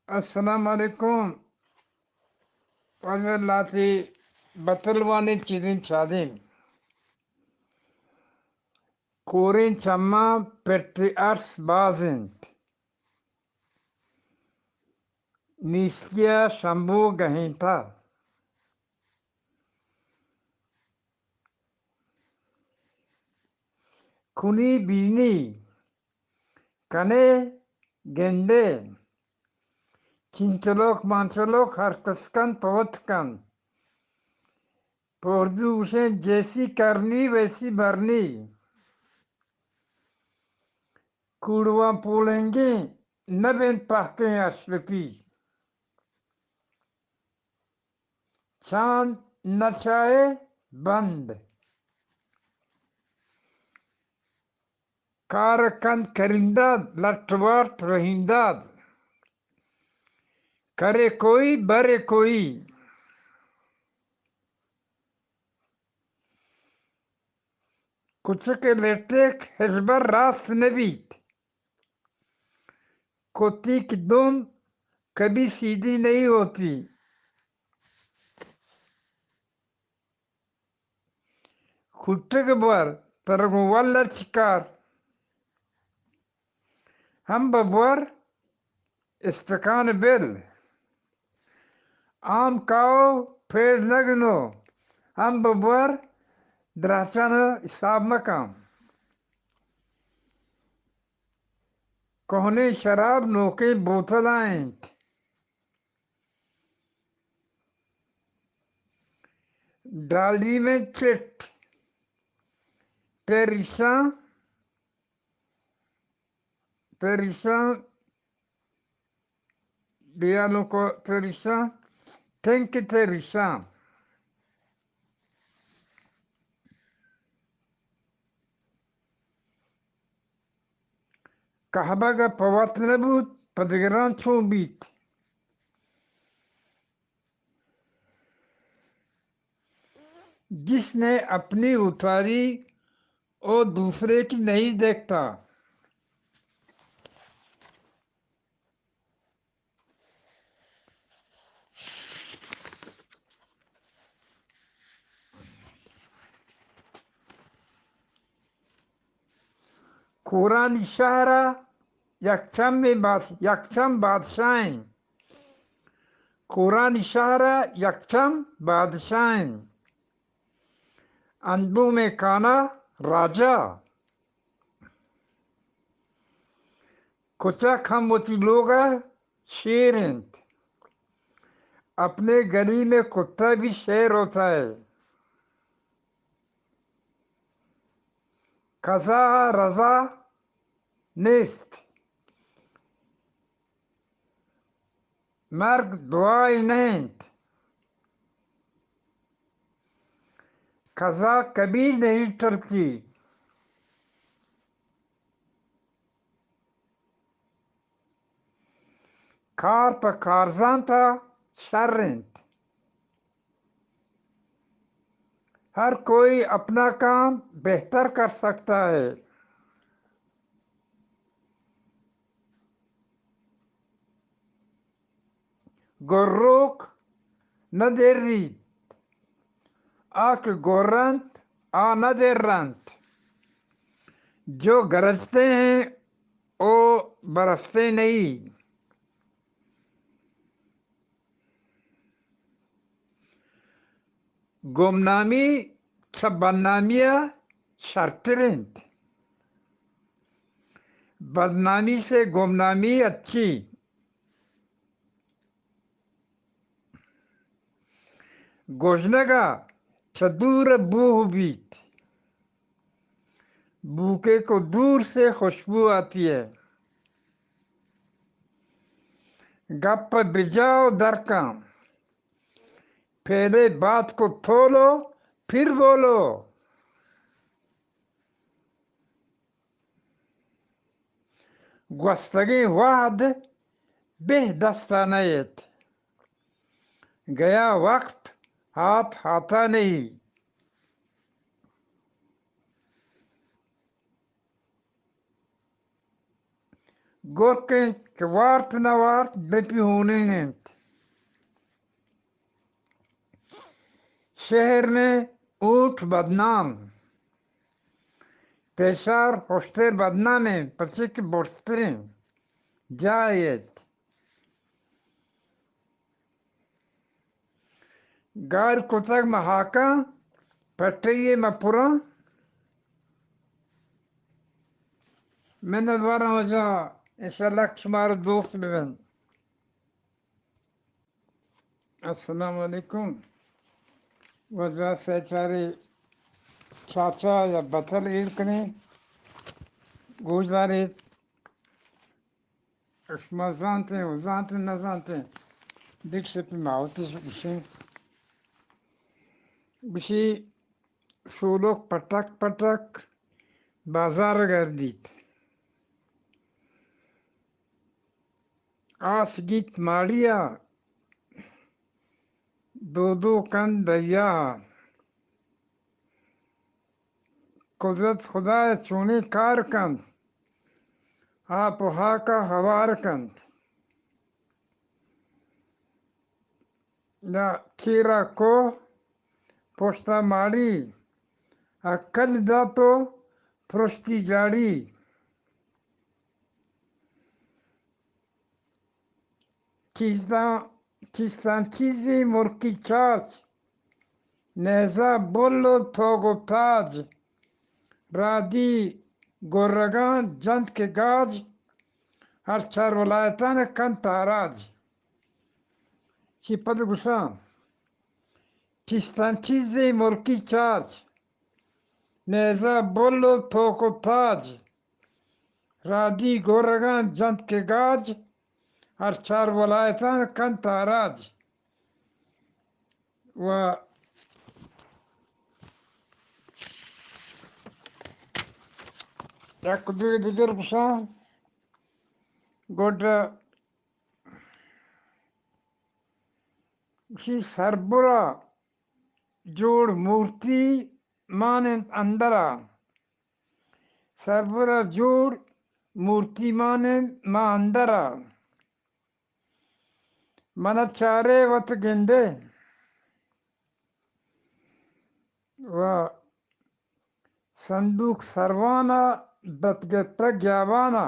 السلام علیکم۔ واجہ لاتی بتلوانی چیزیں چادیں۔ کوریں چماں پٹی ارس باز انت۔ نیستی ءَ شمبو گہینتہ۔ کنی بینی کنے گندے، چنچلوک مانچلوک ہر کس کن پہ وت کن۔ پہ اردو گوشیں جیسی کرنی ویسی بھرنی۔ کوڑواں پولنگیں نہ بنت پہکیں اشرپی۔ چاند نہ چاہے بند۔ کار کنت کرنداد، لٹ وارت رحیمداد۔ کرے کوئی، برے کوئی۔ کچک لٹک ہچبر راست نہ بیت۔ کتی کی دم کبھی سیدھی نہیں ہوتی۔ کٹگ بور ترگوں ولر چکار۔ ہم ببور استکان بل۔ آم کاؤ پھیر نہ گنو۔ ہم ببور درہچان حساب مکن۔ کوہنیں شراب نوکیں بوتلاں انت۔ ڈالڈی میں چٹ، تیریشاں، تیریشاں، دیالوں کو تیریشاں، ٹینک تیریشاں۔ کہبگ ءَ پہ وت نہ بوت، پہ دگراں چون بیت؟ جس نے اپنی اتاری، وہ دوسرے کی نہیں دیکھتا۔ کورانی شہر ءَ یک چمے باد-، یک چم بادشاہیں۔ کورانی شہر ءَ یک چم بادشاہیں۔ اندومیں کانا راجا۔ کچک ہم وتی لوگ ءَ شیر انت۔ اپنے گلی میں کتا بھی شیر ہوتا ہے۔ قضا ءَ رضا نیست۔ مرگ دعائے نہ انت۔ قضا کبھی نہیں ٹلتی۔ کار پہ کارزانت ءَ شر انت۔ ہر کوئی اپنا کام بہتر کر سکتا ہے۔ گروک نہ دریت، آ کہ گرنت، آ نہ درنت۔ جو گرجتے ہیں، وہ برستے نہیں۔ گمنامی چہ بدنامی ءَ شرتر انت۔ بدنامی سے گمنامی اچھی۔ گژنگ ءَ چہ دور ءَ بوہ بیت۔ بوکے کو دور سے خوشبو آتی ہے۔ گپ بجا و درکن۔ پہلے بات کو تھولو، پھر بولو۔ گوستگیں وہد بہ دست ءَ نئیت۔ گیا وقت ہات ہاتا نہیں۔ گرک انت کہ وارت نہ وارت بپی ہونین انت۔ شہر نے اونٹ بدنام، پیشار ہشتر بدنام انت، پرچے کہ برزترین جاہ ایت۔ گار کتگ مہ ہاکاں، پٹئی مہ پراں۔ منت واراں واجہ، انشاءاللہ شمارا دوست ببن۔ السلام علیکم۔ واجہ سہ چارے چاچا یا بتل ایر کنیں، گوش دارے۔ شما زانتیں و زانتیں نزانتیں، دگہ شپی ما وتی گوشیں۔ گوشی، شولوک پٹک پٹک بازار گردیت۔ آس گیت ماڑیا، دو دو کند دریا۔ قدرت خدا چونیں کار کنت، آپ و ہاکا ہوار کنت۔ نہ چیرا کوہ پشتا ماڑی، عقل دات و پرشتی جاڑی۔ چیزاں، چیزاں چیزی مرکی چاچ، نیزہ بل و توگ و تاج، رادی گرگاں جنت کہ گاج، ہر چار ولایتان کنت تاراج۔ چی پد گوشاں، چیستان چیزی مرکی چاچ، نیزہ بل و توک و تاج، رادی گورگاں جنت کہ گاج، ہر چار ولایتان کنت تاراج۔ و یک دو دگر گوشاں، گڈ گوشی سربرا جوڑ مورتی مانند اندرا۔ سربرا جوڑ مورتی مانند ما اندرا۔ من چارے وت گندے و صندوق سروانا دت گپتہ گیابانا۔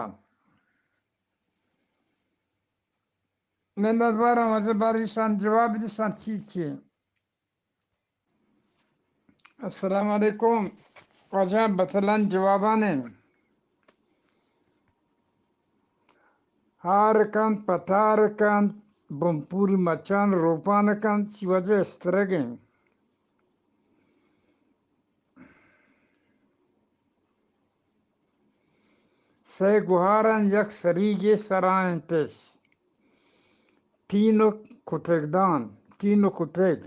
منت وارم واجہ، باری شان جواب دی، شان چی چی؟ السلام علیکم۔ واجہ بتلان جوابانے۔ ہار کنت، پتار کنت، بمپور مچان روپان کنت، چی وجہ استرگیں۔ سئے گوہاراں یک سریگے سرا انتش۔ تینک کتگ دان، تینک کتگ۔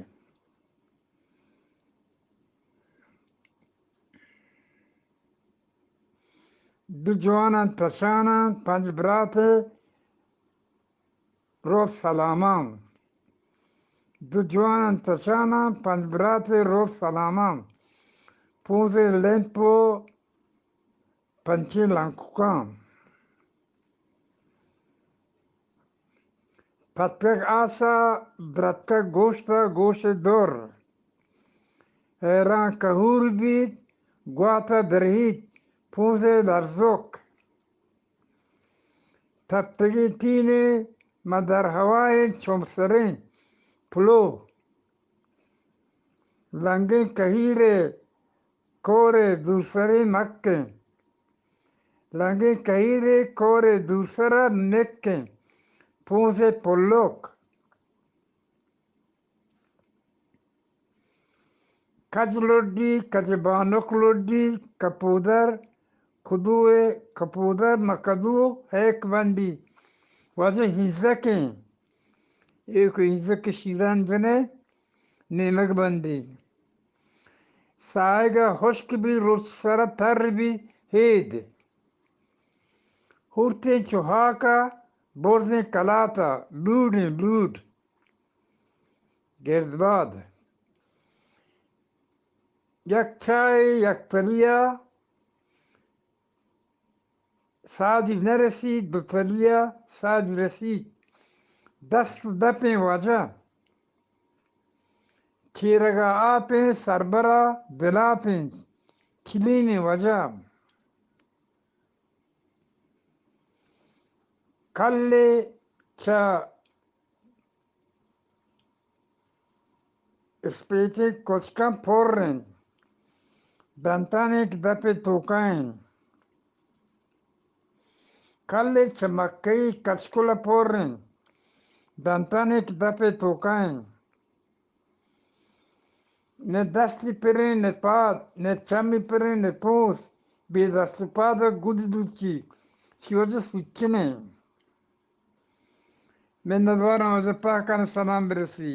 دو جواناں تشاناں، پنج برات روت سلاماں۔ دو جواناں تشاناں، پنج برات روت سلاماں۔ پونزے لمپ و پنچیں لنککاں۔ پتک آسا درتک گوشت ء گوش ء در۔ حیران کہور بیت، گوات ء درہیت، پونز ء لرزک۔ تپتگیں تینے ماں در ہوائیں چمسریں پلو۔ لنگیں کہیرے کورے دورسریں مکیں۔ لنگیں کہیرے کورے دورسر ء نکیں پونز ء پلوک۔ کج لڈی، کج بانک لڈی، کپودر، کدو ء کپودر، مکدو ہیک بندی۔ واجہ ہیزکیں۔ ایوک ہیزک شیران جنے، نیمگ بندی۔ ساہگ ء ہشک بی، روچ سر ء تر بی، ہید۔ ہورتیں چو ہاک ء برزیں کلات ء لوڈیں لوڈ۔ گردباد۔ یک چاہے یک تلیا سادی نہ رسیت، دوتلیا سادی رسیت۔ دست دپیں واجہ، چیرگا آپیں، سربرا دلاپیں، کلینیں واجہ۔ کلے چہ اسپیتیں کچکاں پر انت، دنتان ایٹ دپ ء توکا انت۔ کلے چہ مکئی کچکل ء پر انت، دنتان ایٹ دپ ء توکا انت۔ نہ دستی پریں، نہ پاد، نہ چمی پریں، نہ پوست، بے دست و پاد ء گد دوچی، چی وجہ سوچنے۔ من ندوارم واجہ پاکان سلام برسی۔